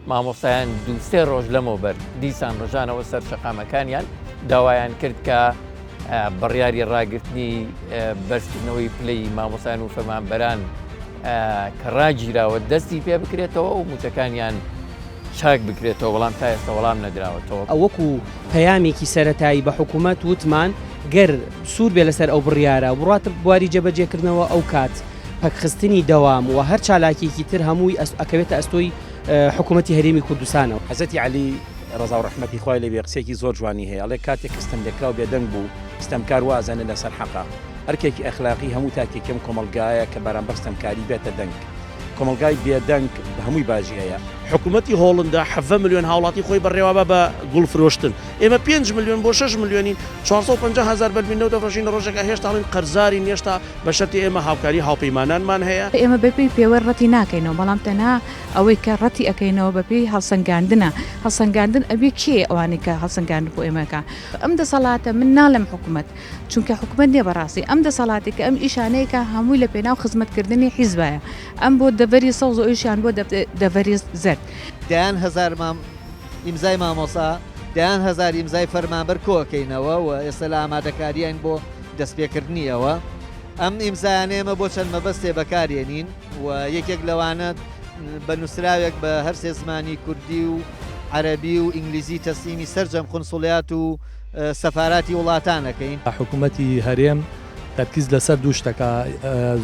مامۆستایان دوو سێ ڕۆژ لەمەوبەر دیسان ڕژانەوە سەر شەقامەکانیان داوایان کرد کە بڕیاری ڕاگرتنی بەرزکردنەوەی پلەی مامۆستایان و فەرمانبەران کە ڕاگیراوە دەستی پێ بکرێتەوە و مووچەکانیان چاک بکرێتەوە، بەڵام تا ئێستا وەڵام نەدراوەتەوە. وەکو پەیامێکی سەرەتایی بە حکومەت وتمان گەر سوور بێ لەسەر ئەو بڕیارە و بڕواتە بواری جێبەجێکردنەوە ئەوکات پەکخستنی دەوام و هەر چالاکیەکی تر هەمووی ئەکەوێتە ئەستۆی حکومەتی هەرێمی کوردستانەوە. حەزرەتی عەلی ڕەزا و ڕەحمەتی خوای لێ بێ قسەیەکی زۆر جوانی هەیە ئەڵێ کاتێک کە ستەملێکراو بێدەنگ بوو ستەمکار وا ئەزانێ لەسەر حەقە ئەرکێکی ئەخلاقی هەموو تاکێکی ئەم کۆمەڵگایە کە بەرامبەر ستەمکاری بێتە دەنگ کۆمەڵگای بێدەنگ هەمووی باجی هەیە. حکومەتی هۆڵندا 17 ملیۆن هاوڵاتی خۆی بەڕێوەبا بە گوڵ فرۆشتن. ئێمە پێنج ملیۆن بۆ شەش ملیۆنین، 450 هەزار بەرمیل نەوت دەفرۆشین لە ڕۆژێکا هێشتا ئەڵێن قەرزارین هێشتا بە شەرتێ ئێمە هاوکاری هاوپەیمانانمان هەیە. ئێمە بەپێی پێوەر ڕەتی ناکەینەوە، بەڵام تەنها ئەوەی کە ڕەتی ئەکەینەوە بەپێی هەڵسەنگاندنە، هەڵسەنگاندن ئەبێ کێ ئەوانەی کە هەڵسەنگاندن بۆ ئێمە ئەکا؟ ئەم دەسەڵاتە من ناڵێم حکومەت، چونکە حکومەت نیە بەڕاستی ئەم دەسەڵاتی کە ئەم ئیشانەیە کە هەمووی لە پێناو خزمەتکردنی حیزبایە ئەم بۆ دەڤەری سەوز و ئەویشیان بۆ دەڤەری زەرد. دەیان هەزار ئیمزای مامۆسا، دەیان هەزار ئیمزای فەرمانبەر کۆئەکەینەوە و ئێستا لە ئامادەکاریین بۆ دەستپێکردنی ئەوە. ئەم ئیمزایانە ئێمە بۆ چەند مەبەستێ بەکارێنین و یەکێک لەوانە بە نووسراوێک بە هەرسێ زمانی کوردی و عەرەبی و ئینگلیزی تەسلیمی سەرجەم قونسوڵیات و سەفاراتی وڵاتان ئەکەین. حکومەتی هەرێم تەرکیز لەسەر دوو شتەکە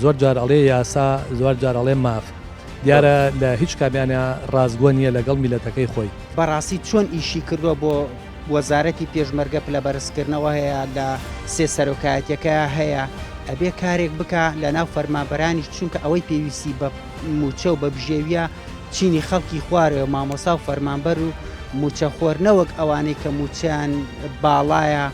زۆر جار ئەڵێ یاسا زۆر جار ئەڵێ ماف دیارە لە هیچ کامیانە ڕاستگۆ نییە لەگەڵ میلەتەکەی خۆی. بەڕاستی چۆن ئیشی کردوە بۆ وەزارەتی پێشمەرگە پلە بەرزکردنەوە هەیە لە سێ سەرۆکایەتیەکەیا هەیە ئەبێ کارێک بکا لەناو فەرمانبەرانیش چونکە ئەوەی پێویستی بە موچە و بە بژێویە چینی خەڵکی خوارەوە مامۆستا و فەرمانبەر و موچەخۆر نەوەک ئەوانەی کە موچەیان باڵایە.